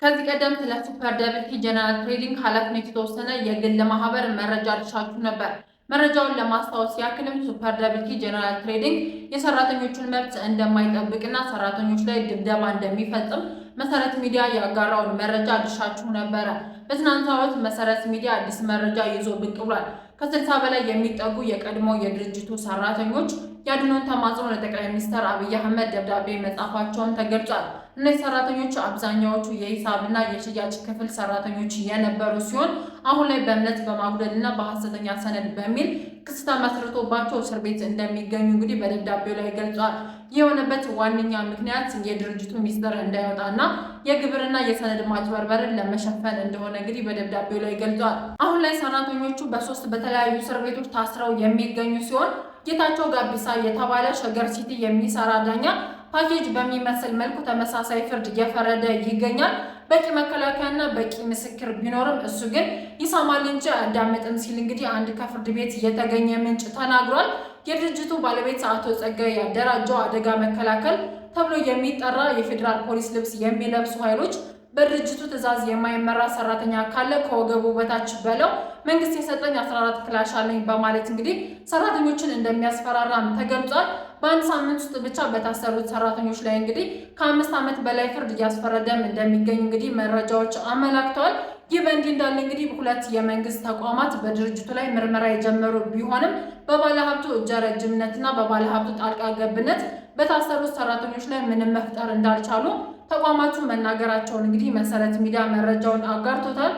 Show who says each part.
Speaker 1: ከዚህ ቀደም ስለ ሱፐር ደብል ቲ ጀነራል ትሬዲንግ ኃላፊነት የተወሰነ የግል ማህበር መረጃ አድርሻችሁ ነበር። መረጃውን ለማስታወስ ያክልም ሱፐር ደብል ቲ ጀነራል ትሬዲንግ የሰራተኞቹን መብት እንደማይጠብቅና ሰራተኞች ላይ ድብደባ እንደሚፈጽም መሰረት ሚዲያ ያጋራውን መረጃ አድርሻችሁ ነበረ። በትናንትናው ዕለት መሰረት ሚዲያ አዲስ መረጃ ይዞ ብቅ ብሏል። ከ60 በላይ የሚጠጉ የቀድሞ የድርጅቱ ሰራተኞች የአድኖን ተማጽኖ ለጠቅላይ ሚኒስትር አብይ አህመድ ደብዳቤ መጻፋቸውም ተገልጿል። እነዚህ ሰራተኞች አብዛኛዎቹ የሂሳብና የሽያጭ ክፍል ሰራተኞች የነበሩ ሲሆን አሁን ላይ በእምነት በማጉደልና በሐሰተኛ ሰነድ በሚል ክስ ተመስርቶባቸው እስር ቤት እንደሚገኙ እንግዲህ በደብዳቤው ላይ ገልጿል። የሆነበት ዋነኛ ምክንያት የድርጅቱ ሚስጥር እንዳይወጣና የግብርና የሰነድ ማጭበርበርን ለመሸፈን እንደሆነ እንግዲህ በደብዳቤው ላይ ገልጿል። አሁን ላይ ሰራተኞቹ በሶስት በተለያዩ እስር ቤቶች ታስረው የሚገኙ ሲሆን ጌታቸው ጋቢሳ የተባለ ሸገር ሲቲ የሚሰራ ዳኛ ፓኬጅ በሚመስል መልኩ ተመሳሳይ ፍርድ እየፈረደ ይገኛል። በቂ መከላከያና በቂ ምስክር ቢኖርም እሱ ግን ይሰማል እንጂ አያዳምጥም ሲል እንግዲህ አንድ ከፍርድ ቤት የተገኘ ምንጭ ተናግሯል። የድርጅቱ ባለቤት አቶ ጸጋዬ ያደራጀው አደጋ መከላከል ተብሎ የሚጠራ የፌዴራል ፖሊስ ልብስ የሚለብሱ ኃይሎች በድርጅቱ ትዕዛዝ የማይመራ ሰራተኛ ካለ ከወገቡ በታች በለው፣ መንግስት የሰጠኝ 14 ክላሽ አለኝ በማለት እንግዲህ ሰራተኞችን እንደሚያስፈራራም ተገልጿል። በአንድ ሳምንት ውስጥ ብቻ በታሰሩት ሰራተኞች ላይ እንግዲህ ከ5 ዓመት በላይ ፍርድ እያስፈረደም እንደሚገኝ እንግዲህ መረጃዎች አመላክተዋል። ይህ በእንዲህ እንዳለ እንግዲህ ሁለት የመንግስት ተቋማት በድርጅቱ ላይ ምርመራ የጀመሩ ቢሆንም በባለሀብቱ እጀ ረጅምነትና በባለሀብቱ ጣልቃ ገብነት በታሰሩት ሰራተኞች ላይ ምንም መፍጠር እንዳልቻሉ ተቋማቱ መናገራቸውን እንግዲህ መሰረት ሚዲያ መረጃውን አጋርቶታል።